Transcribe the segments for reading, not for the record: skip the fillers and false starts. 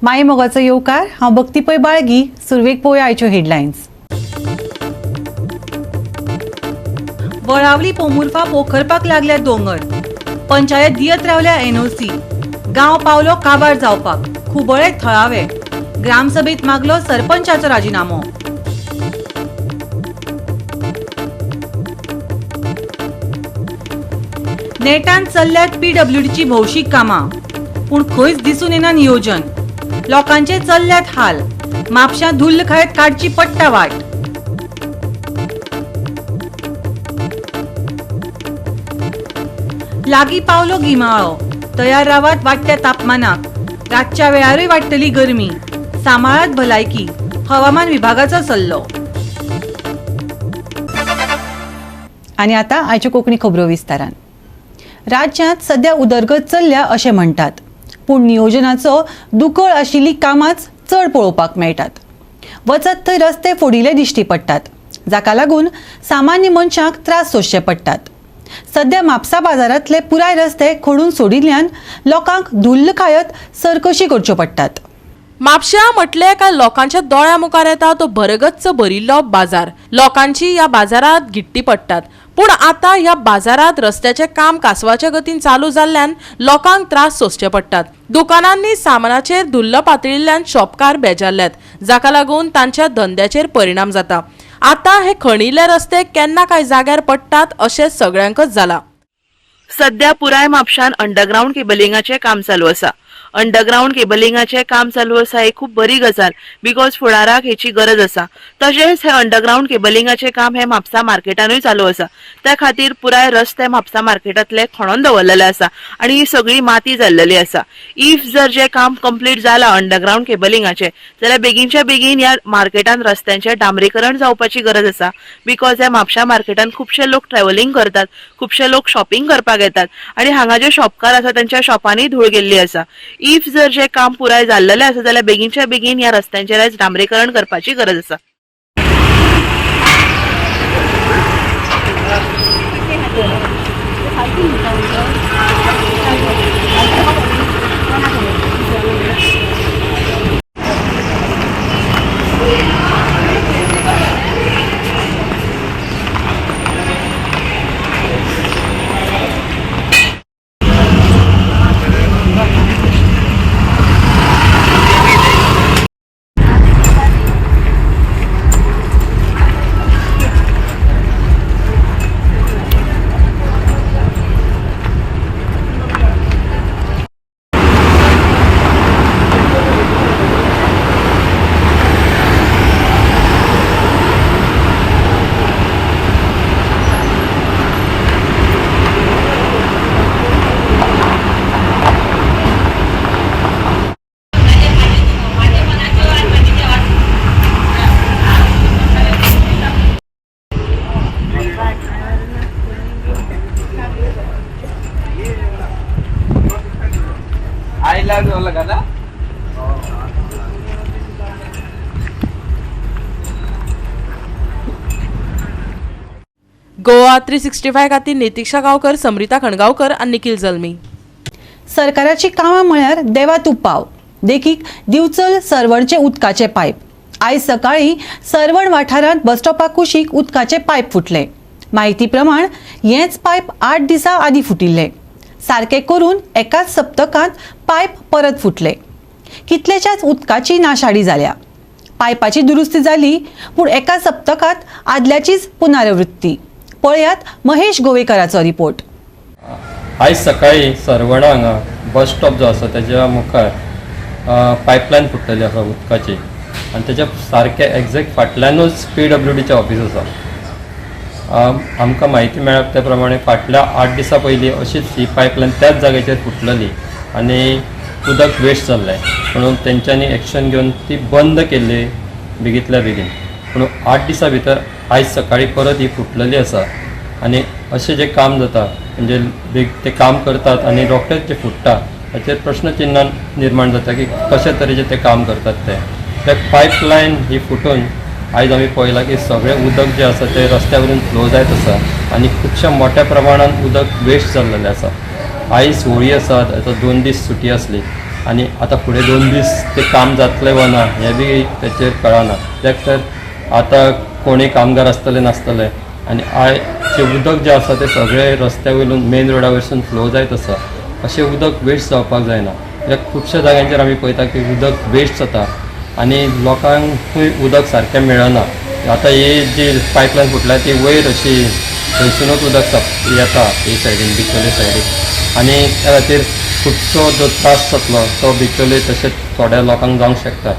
माई मोगाचो येवकार. हांव भक्ती पै बाळगी. सुरवेक पळोवया आयच्यो हेडलायन्स. वळावली पोमुर्फा पोखरपाक लागल्या दोंगर. पंचायत दियत रावल्या एनओसी. गांव पावलो काबार जावपाक. खुबळे थळावे. ग्रामसभेत मागलो सरपंचाचो राजिनामो. नेटान चल्ल्यात पीडब्ल्यूडीची भौशीक कामां, पूण खंयच दिसून येना नियोजन. लोकांचे चल्ल्यात हाल. म्हापशां धुल्ल खायत काडची पडटा वाट. लागीं पावलो गिमाळो. तयार रावात वाडट्या तापमानाक. रातच्या वेळारूय वाडटली गरमी. सांबाळात भलायकी. हवामान विभागाचो सल्लो. आनी आतां आयच्यो कोंकणी खबरो विस्तारान. राज्यांत सध्या उदरगत चल्ल्या अशें म्हणटात, पूण नियोजनाचो दुकळ आशिल्लीं कामांच चड पळोवपाक मेळटात. वचत थंय रस्ते फोडिल्ले दिश्टी पडटात, जाका लागून सामान्य मनशांक त्रास सोंसचे पडटात. सध्या म्हापसा बाजारांतले पुराय रस्ते खोडून सोडिल्ल्यान लोकांक धुल्ल खायत सरकशी करच्यो पडटात. म्हापश्यां म्हटलें काय लोकांच्या दोळ्या मुखार येता तो भरगच्च भरिल्लो बाजार. लोकांची ह्या बाजारात घिट्टी पडटात, पूण आतां ह्या बाजारात रस्त्याचें काम कासवाच्या गतीन चालू जाल्ल्यान लोकांक त्रास सोंसचे पडटात. दुकानांनी सामानाचेर धुल्ल पातळिल्ल्यान शॉपकार बेजारल्यात, जाका लागून तांच्या धंद्याचेर परिणाम जाता. आतां हे खणिल्ले रस्ते केन्ना काय जाग्यार पडटात अशें सगळ्यांकच जाला. सध्या पुराय म्हापशान अंडरग्रावंड केबलिंगाचें काम चालू आसा. अंडरग्रावंड केबलिंगाचें काम चालू आसा ही खूब बरी गजाल, because फुडाराक हेची गरज आसा. तशेंच हे अंडरग्रावंड केबलिंगाचें काम हें म्हापसा मार्केटानूय चालू आसा. त्या खातीर पुराय रस्ते म्हापसा मार्केटांतले खणोन दवरलेले आसा आनी ही सगळी माती जाल्लेली आसा. If जर जें काम कंप्लीट जालां अंडरग्रावंड केबलिंगाचें जाल्यार बेगीनच्या बेगीन ह्या मार्केटान रस्त्यांचें डांबरीकरण जावपाची गरज आसा, because ह्या म्हापशा मार्केटान खुबशे लोक ट्रॅव्हलिंग करतात, खुबशे लोक शॉपिंग करपाक येतात आनी हांगा जे शॉपकार आसा तांच्या शॉपांनी धूळ गेल्ली आसा. If जर जे काम पुराय जाल्लेलें आसा जाल्यार बेगीनच्या बेगीन ह्या रस्त्यांचेर आयज डांबरीकरण करपाची गरज आसा. गोवा 365 खातीर नितिक्षा गांवकर, समरिता खणगांवकर आनी निखिल जल्मी. सरकाराची कामां म्हळ्यार देवा तूं पाव. देखीक दिवचल सर्वणचे उदकाचे पायप. आयज सकाळीं सर्वण वाठारांत बस स्टॉपा कुशीक उदकाचे पायप फुटले. म्हायती प्रमाण हेंच पायप 8 दिसां आदीं फुटिल्लें. सारकें करून एकाच सप्तकांत पायप परत फुटले. कितल्याशाच उदकाची नाशाडी जाल्या. पायपाची दुरुस्ती जाली, पूण एका सप्तकांत आदल्याचीच पुनरावृत्ती. पळयात महेश गोवेकराचो रिपोर्ट. आयज सकाळी सर्वणा हांगा बस स्टॉप जो आसा तेज्या मुखार पायपलायन फुटलेली आसा उदकाची आनी तेज्या सारकें एग्जॅक्ट फाटल्यानूच पीडब्ल्यूडीचें ऑफीस आसा. आमकां म्हायती मेळप त्या प्रमाणे फाटल्या 8 दिसां पयलीं अशीच ही पायपलायन त्याच जाग्याचेर फुटलेली आनी उदक वेस्ट जाल्लें, म्हणून तेंच्यांनी एक्शन घेवन ती बंद केल्ली बेगींतल्या बेगीन. पूण 8 दिसां भितर आयज सकाळीं परत ही फुटलेली आसा आनी अशें जें काम जाता म्हणजे बेग ते काम करतात आनी रोखडेच जे फुट्टा ताचेर प्रश्नचिन्ह निर्माण जाता की कशे तरेचें तें काम करतात. ते पायपलायन ही फुटून आयज आमी पळयलां की सगळें उदक जें आसा तें रस्त्या वयल्यान फ्लो जायत आसा आनी खुबश्या मोठ्या प्रमाणान उदक वेस्ट जाल्लेलें आसा. आयज होळी आसा, आतां 2 दीस सुटी आसली, आनी आतां फुडें 2 दीस तें काम जातलें वा ना हें बी तेचेर कळना. कित्याक तर आतां कोणूय कामगार आसतले नासतले आनी आयज जें उदक जें आसा तें सगळें रस्त्या वयल्यान मेन रोडा वयरसून फ्लो जायत आसा. अशें उदक वेस्ट जावपाक जायना, कित्याक खुबश्या जाग्यांचेर आमी पळयता की उदक वेस्ट जाता आनी लोकांकूय उदक सारकें मेळना. आतां ही जी पायपलायन फुटल्या ती वयर अशी थंयसुनूच उदक येता ही सायडीन, बिचोले सायडीन, आनी त्या खातीर खुबसो जो त्रास जातलो तो बिचोले तशेंच थोड्या लोकांक जावंक शकता.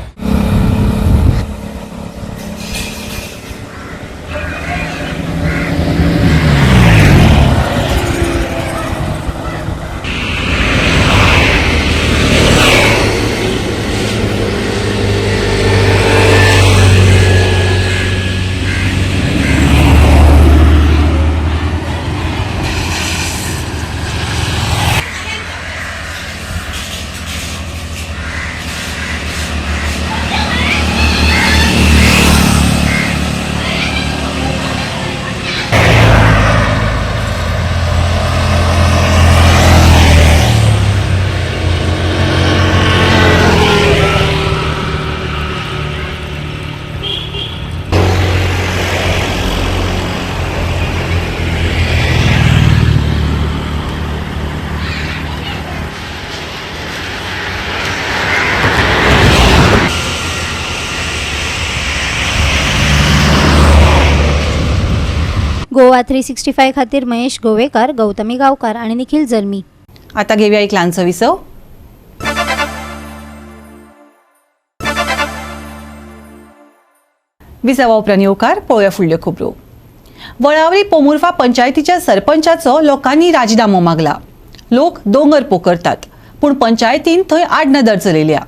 गोवा 365 खातीर महेश गोवेकार, गौतमी गांवकार आनी निखिल जल्मी. आता घेऊया एक ल्हानसो विसव. विसवा उपरांत येवकार. पळोवया फुडल्यो खबरो. वळावरी पोमुर्फा पंचायतीच्या सरपंचाचो लोकांनी राजिनामो मागला. लोक दोंगर पोखरतात पूण पंचायतीन थंय आडनदर चलयल्या.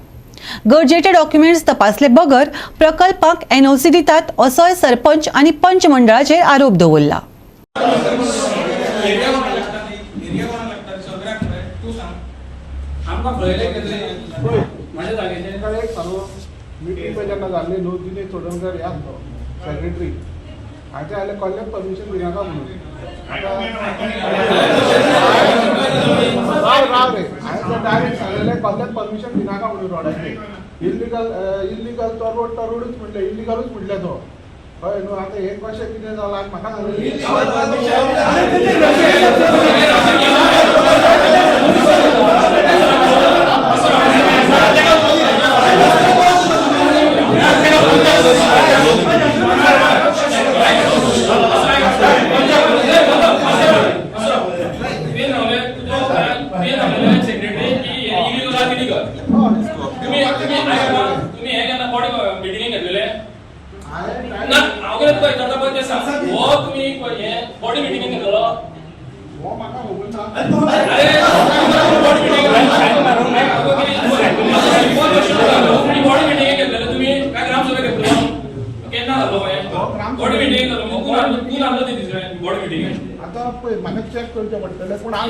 गरजेचे डॉक्युमेंट्स तपासले बगर प्रकल्पाक एनओसी दितात असोय सरपंच आनी पंच मंडळाचेर आरोप दवरला. मिटींग पळय जेन्ना जाल्ली न्हू, दिनेश चोडणकर हे आसलो सेक्रेटरी, हांचे जाल्यार कॉलेज परमिशन दिनाका म्हणून. आतां राव राव रे, हांवें डायरेक्ट सांगलेलें कॉलेज परमिशन दिनाका म्हणून रोडाचेर. इल्लिगल इल्लिगल तो रोड, तो रोडूच म्हणलें, इल्लिगलूच म्हणलें तो. हय न्हू, आतां हें कशें कितें जालां म्हाका सांगलें. आतां पळय म्हाका चॅक करचें पडटलें, पूण हांव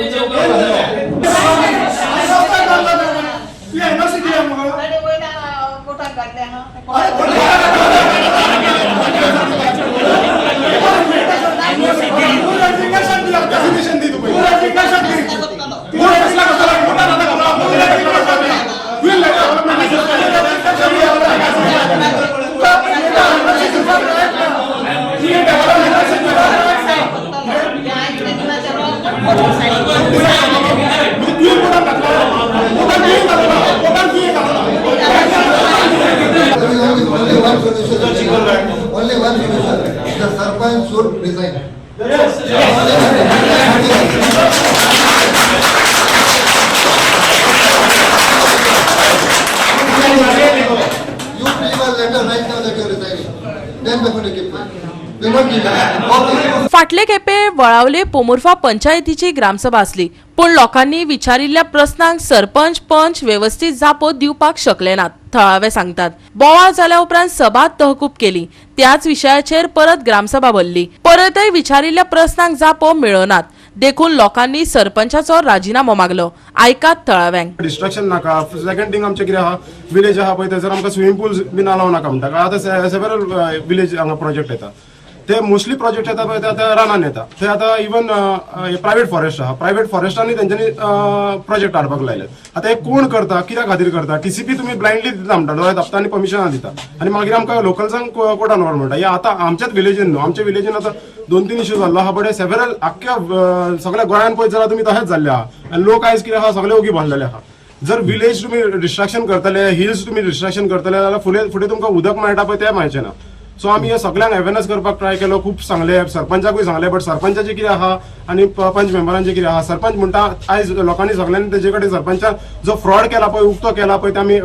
Only one solution. Only one solution. The sarpanch should resign. Yes. You give a letter right now that you are resigning. Then we're going to keep quiet. We won't give you. Okay. फाटले खेपे वळावले पोमुर्फा पंचायतीची ग्रामसभा आसली, पूण लोकांनी विचारिल्ल्या प्रस्नांक सरपंच पंच वेवस्थीत जापो दिवपाक शकले नात. थळावे सांगतात, बोवाळ जाल्या उपरांत सभा तहकूब केली. त्याच विशयाचेर परत ग्रामसभा भरली, परतय विचारिल्ल्या प्रस्नांक जापो मेळनात, देखून लोकांनी सरपंचाचो राजिनामो मागलो. आयकात थळाव्यांक. डिस्ट्रक्शन नाका. सेकंड थिंग आमचें कितें आहा, विलेज आहा पळय, थंयसर आमकां स्विमींग पूल बीन अलाव नाका म्हणटा. आतां सेवरल विलेज हांगा प्रोजेक्ट येता, ते मोस्टली प्रोजेक्ट येता पळय ते आतां रानान येता. थंय आतां इवन प्रायवेट फॉरेस्ट आहा, प्रायवेट फॉरेस्टांनी तेंच्यांनी प्रोजेक्ट हाडपाक लायले. आतां हे कोण करता, कित्या खातीर करता? टीसीपी तुमी ब्लायंडली दिता म्हणटा, दोळे धांपता आनी परमिशनां दिता आनी मागीर आमकां लोकल्सांक कोर्टान व्हर म्हणटा. हे आतां आमच्याच विलेजीन न्हू, आमच्या विलेजीन आतां दोन तीन इश्यू जाल्लो आहा, बट हे सेवरल आख्ख्या सगळ्या गोंयान पळयत जाल्यार तुमी तशेंच जाल्ले आहा आनी लोक आयज कितें आहा, सगळे ओगी बसलेले आहा. जर विलेज तुमी डिस्ट्रक्शन करतले, हिल्स तुमी डिस्ट्रक्शन करतले जाल्यार फुडें फुडें तुमकां उदक मेळटा पळय तें मेळचें ना. सो आमी हे सगळ्यांक अवेरनस करपाक ट्राय केलो, खूब सांगले, सरपंचाकूय सांगले, बट सरपंचाचें कितें आहा आनी पंच मेंबरांचें कितें आहा, सरपंच म्हणटा आयज लोकांनी सगळ्यांनी तेजे कडेन सरपंचान जो फ्रॉड केला पळय, उक्तो केला पळय, ते आमी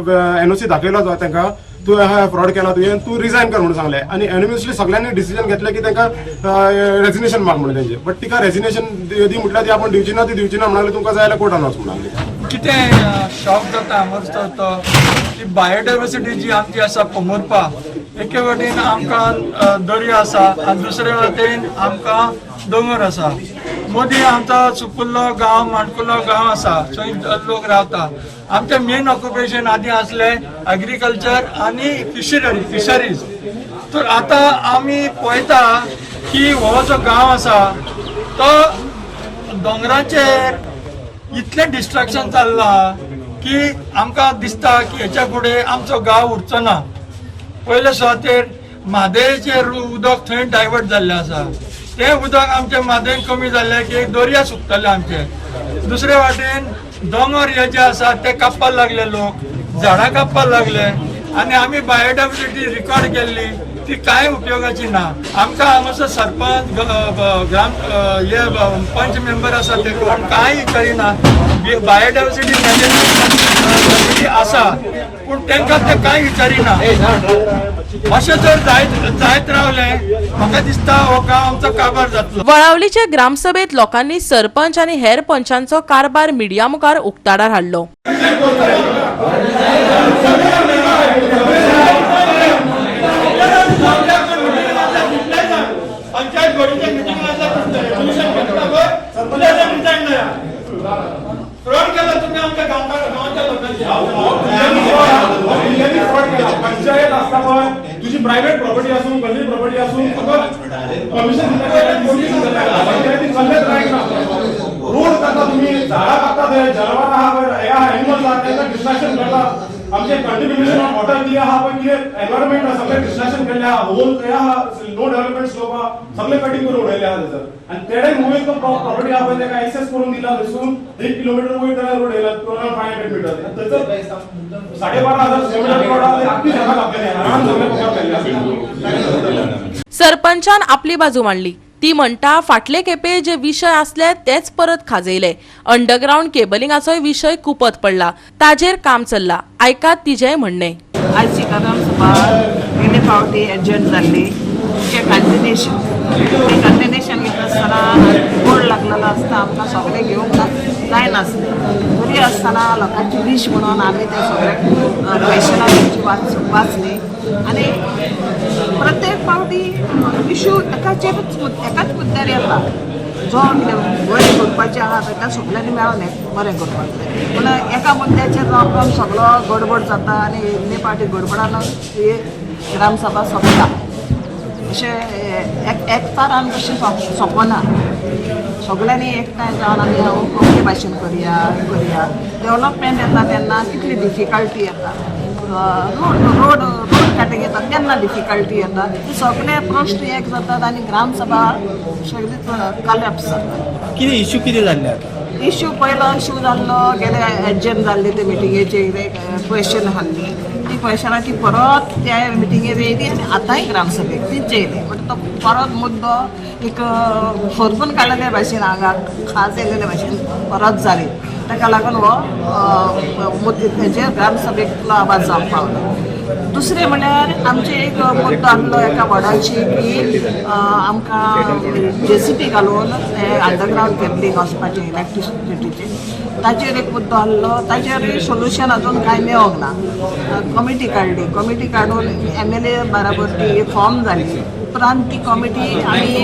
एनओसी दाखयलो तांकां, तूं फ्रॉड केला तुवें, तूं रिजायन कर म्हणून सांगलें. आनी युनॅनिमसली सगळ्यांनी डिसिजन घेतलें की तांकां रेजिग्नेशन माग म्हणून तेंचें. बट तिका रेजिग्नेशन दी म्हटल्यार ती आपूण दिवची ना, ती दिवची ना म्हणाले, तुमकां जाय जाल्यार कोर्टान वच म्हणाले. कितें शॉक जाता हांगासर तो की बायोडायवर्सिटी जी आमची आसा पोंबुर्पा, एके वटेन आमकां दर्या आसा आनी दुसरे वटेन आमकां दोंगर आसा. मदीं आमचो सुपुल्लो गांव, माणकुलो गांव आसा, थंय लोक रावता. आमचें मेन ऑक्युपेशन आदीं आसलें एग्रीकल्चर आनी फिशरीज. तर आतां आमी पळयता की हो जो गांव आसा तो दोंगराचेर इतलें डिस्ट्रक्शन चल्लां की आमकां दिसता की हेच्या फुडें आमचो गांव उरचो ना. पयले सुवातेर म्हादयचें उदक थंय डायवर्ट जाल्लें आसा. तें उदक आमच्या म्हादयन कमी जाल्लें की दर्या सुकतले आमचे. दुसरे वाटेन दोंगर हे जे आसा ते कापपाक लागले लोक, झाडां कापपाक लागले आनी आमी बायोडायवर्सिटी रिकॉर्ड केल्ली ती कांय उपयोगाची ना. आमकां हांगासर सरपंच, ग्राम हे पंच मेंबर आसा ते कोण कांय करिना. बायोडायवर्सिटी मॅनेजमेंट कमिटी आसा पूण तांकां ते कांय विचारिना. अशें जर जायत जायत रावलें, म्हाका दिसता हो गांव आमचो काबार जातलो. वळावलीचे ग्रामसभेत लोकांनी सरपंच आनी हेर पंचांचो कारभार मिडिया मुखार उक्ताडार हाडलो. पंचायत बॉडीच्या मिटिंग फ्रॉड केला तुम्ही आमच्या गांवच्या लोकांची. पंचायत आसता पळय, तुजी प्रायव्हेट प्रॉपर्टी आसूं, गल्ली प्रॉपर्टी आसूं, तुका परमिशन पंचायतीन कसलेच रायट ना. रोड करता तुम्ही, झाडां कापता, थंय जनावरां आहा पळय, हे आहा, एनिमल्स आहा, तांकां डिस्ट्रक्शन करता. आमचे कंटिन्युएशन ऑफ वॉटर कितें आहा पळय, कितें एनवायरमेंट आहा, सगळें डिस्ट्रक्शन केल्लें आहा. होल हे आहा, नो डेव्हलपमेंट स्लोप आहा, सगळें कटिंग करून उडयलें आहा थंयसर. आनी तेडे मुवेज प्रॉपर्टी आहा पळय, ताका एक्सेस करून दिला. थंयसून 1 किलोमिटर वयर त्याला रोड येयला, 2500 मिटर. थंयसर 12,500 स्क्वेअर मिटर रोड आहा, आख्खी जागा कापलेली आहा, रान सगळें पकडलेलें आसा. सरपंचान आपली बाजू मांडली. ती म्हणटा, फाटले खेपे जे विशय आसले तेच परत खाजयले. अंडरग्रावंड केबलिंगाचोय विशय कुपत पडला, ताजेर काम चल्ला. आयकात तिजें म्हणणें. आयची ग्रामसभा गेले फावटी एडजर्न जाल्ली ते कंटिन्युएशन. ते कंटिन्युएशन घेता आसतना गोड लागलेलो आसता, आमकां सगळें घेवंक जायनासलें. तरी आसतना लोकांची वीश म्हणून आमी ते सगळे क्वेशनां तेंची वाचली आनी प्रत्येक फावटी इशू एकाचेरूच, एकाच मुद्द्यार येता. जो कितें बरें करपाचें आहा ताका सगल्यांनी मेळोन हें बरें करपाक जाय, पूण एका मुद्द्याचेर रावन रावन सगळो गडबड जाता आनी निमणे फावटी गडबडान ही ग्रामसभा सोंपता. अशें एक एकचारान कशें सोंपना. सगळ्यांनी एकठांय जावन आमी ओके भाशेन करया करया. डेवलपमेंट येता तेन्ना कितली डिफिकल्टी येता, रोड रोड रोड काटींग येता तेन्ना डिफिकल्टी येता. ते सगळे प्रश्न एक जातात आनी ग्रामसभा सगळी कॉलॅप्स जाता. कितें इश्यू कितें जाल्ले आतां? इश्यू, पयलो इश्यू जाल्लो, गेले एडजर्न जाल्ली ते मिटिंगेचे कितें क्वेशन आहली, ती क्वेशनाची परत त्या मिटिंगेर येयली आनी आतांय ग्रामसभेक तीच येयली. बट तो परत मुद्दो एक होरपून काडलेले भाशेन, आंगाक खाज येयलेले भाशेन परत जाली. ताका लागून हो मुद्दो हेजेर ग्रामसभेंतलो आवाज जावंक पावलो. दुसरें म्हळ्यार आमचे एक मुद्दो आहलो एका वॉर्डाची की आमकां जेसीबी घालून ते अंडरग्रावंड केबलींग वचपाचें इलेक्ट्रिसिटीचें, ताचेर एक मुद्दो आहलो. ताचेरूय सोल्युशन अजून कांय मेळोंक ना. कमिटी काडली, कमिटी काडून एमएलए बराबर ती फॉर्म जाली. उपरांत ती कमिटी आमी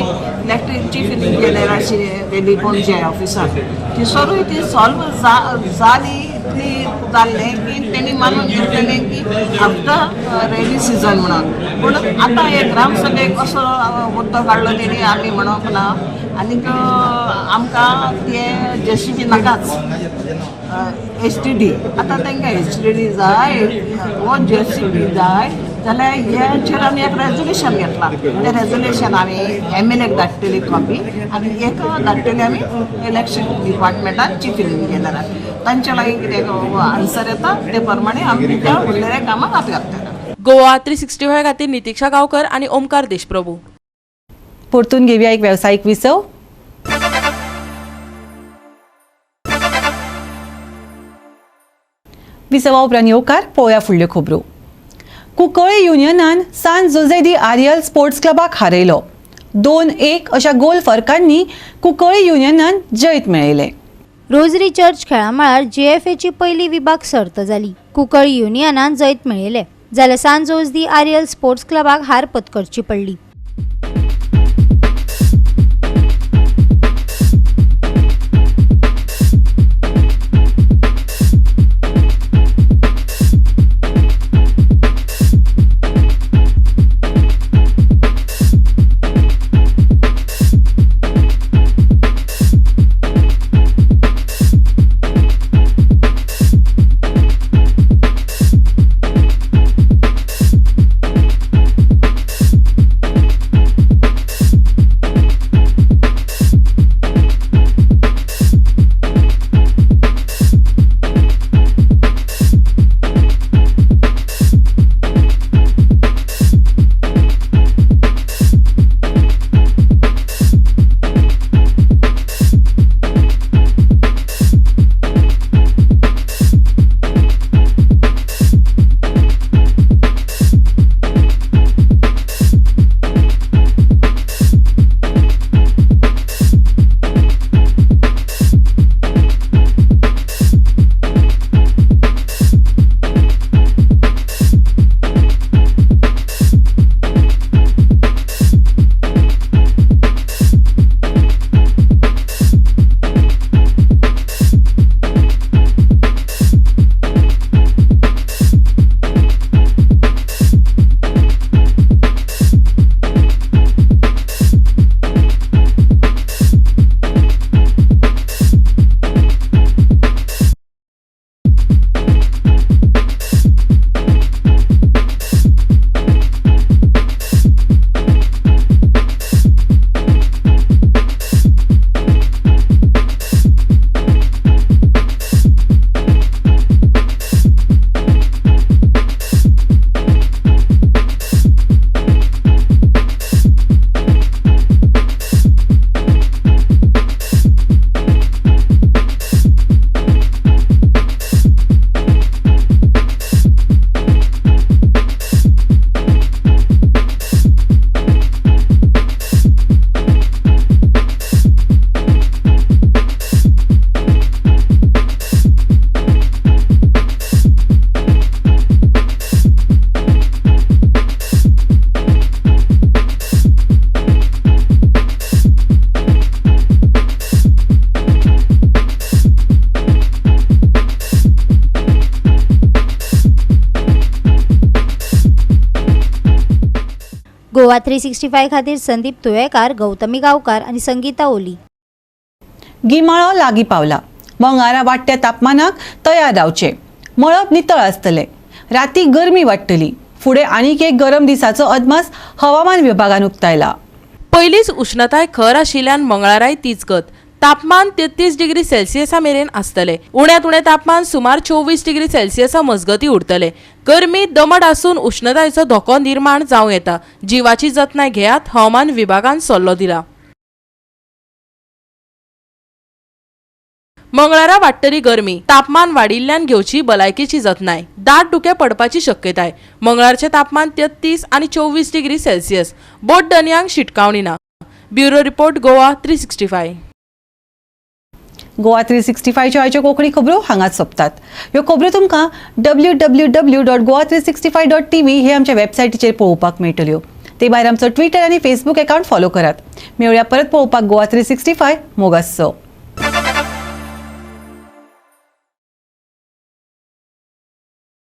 इलेक्ट्रीक चीफ इंजिनियराची गेली पणजे ऑफिसाक, थंयसरूय ती सॉल्व जाली. इतली जाल्लें की तेणी मानून घेतलेलें की आफ्टर रेनी सिजन म्हणून. पूण आतां हे ग्रामसभेक असो मुद्दो काडलो तेणी आमी म्हणप ना. आनीक आमकां ते जेसीबी नाकाच, एचटीडी. आतां तांकां एचटीडी जाय वो जेसीबी जाय जाल्यार हेचेर आमी एक रेजोल्युशन घेतलां. तें रेजोल्युशन आमी एमएलएक धाडटली कॉपी आनी एक धाडटली आमी इलेक्शन डिपार्टमेंटान चीफ इंजिनियराक. तांचे लागीं कितें आन्सर येता ते प्रमाणे आमी त्या उरलेल्या कामाक हात घालतले. गोवा 365 खातीर नितिक्षा गांवकर आणि ओमकार देशप्रभू. परतून घेवया एक वेवसायीक विसव. विसवा उपरांत येवकार पळोवया फुडल्यो खबरो. कुंकळ्ळे युनियनान सान जुझे दी आरियल स्पोर्ट्स क्लबाक हारयलो. 2-1 अशा गोल फरकांनी कुंकळ्ळे युनियनान जैत मेळयलें. रोजरी चर्च खेळामळार जीएफएची पयली विभाग सर्त जाली. कुंकळ्ळी युनियनान जैत मेळयलें जाल्यार सान जोज दी आरियल स्पोर्ट्स क्लबाक हार पत्करची पडली. गोवा 365 खातीर संदीप तुयेकार, गौतमी गांवकार आनी संगीता ओली. गिमाळो लागीं पावला. मंगारा वाडट्या तापमानाक तयार रावचें. मळब नितळ आसतलें. राती गरमी वाडटली. फुडें आनीक एक गरम दिसाचो अदमास हवामान विभागान उक्तायला. पयलींच उष्णताय खर आशिल्ल्यान मंगळाराय तीच गत. तापमान 33 डिग्री सेल्सियसा मेरेन आसतलें. उण्यांत उणें तापमान सुमार 24 डिग्री सेल्सियसा मजगती उरतलें. गरमी दमट आसून उष्णतायेचो धोको निर्माण जावं येता. जिवाची जतनाय घेयात, हवामान विभागान सल्लो दिला. मंगळारा वाडटली गरमी. तापमान वाडिल्ल्यान घेवची भलायकेची जतनाय. दाट धुकें पडपाची शक्यताय. मंगळारचें तापमान 33 आनी 24 डिग्री सेल्सियस. बोट दनयांक शिटकावणी ना. Bureau report, Goa 365. Goa 365च्यो आयच्यो कोंकणी खबरो हांगाच सोंपतात. ह्यो खबरो तुमकां www.goa365.tv हे आमच्या वेबसायटीचेर पळोवपाक मेळटल्यो. ते भायर आमचो ट्विटर आनी फेसबूक अकावंट फॉलो करात. मेळुया परत पळोवपाक गोवा 365. मोगासो.